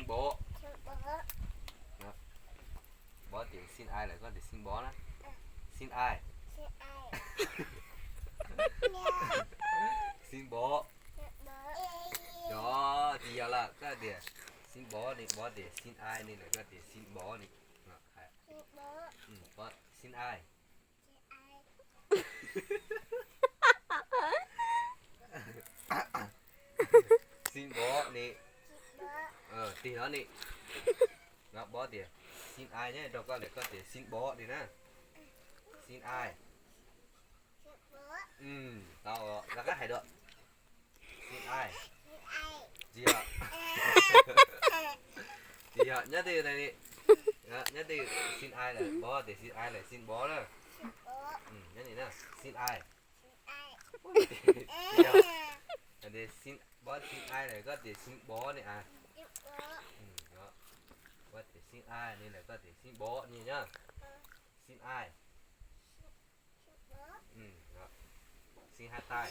Npov. Npov tias xin ai lawm koj tias xin npov na. Xin ai. Xin npov. Yog, tsis yog lawm, koj tias xin npov ni, npov tias xin ai ni lawm koj tias xin npov ni. Xin ai. Xin npov ni. Tig no ni. Npov tias xin ai ne, rau koj lawm koj tias xin npov ni na. Xin ai. Tau, rov qab hais dua. Xin ai. Tsis yog. Tsis yog, nyob twj ywm, nyob twj ywm, xin ai lawm, npov tias xin ai lawm, xin npov na. Nyob ni na, xin ai. Npov tias xin ai lawm koj tias xin npov ni a. Npov tias xin ai ni lawm koj tias xin npov ni na. Xin ai. Xin hai tay.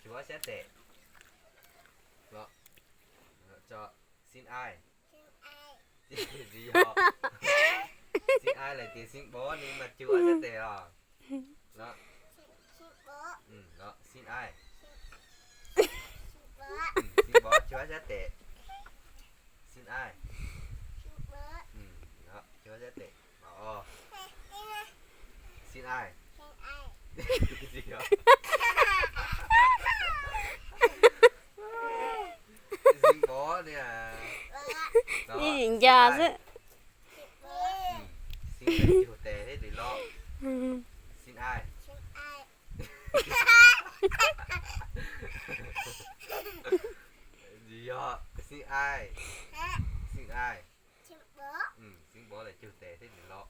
Chuav sab tes. Tso. Xin ai. Tsis yog. Xin ai lawm tias xin npov ni mas chuav sab tes os. Xin ai. Xin npov chuav sab tes. Xin ai. Chuav sab tes. Xin ai. Tsis yog. Ib yim ncas xwb. Xin ai. Tes thiab tis lo. Xin ai. Tsis yog, xin ai. Xin ai. Xin npov lawm cug tes thiab tis lo.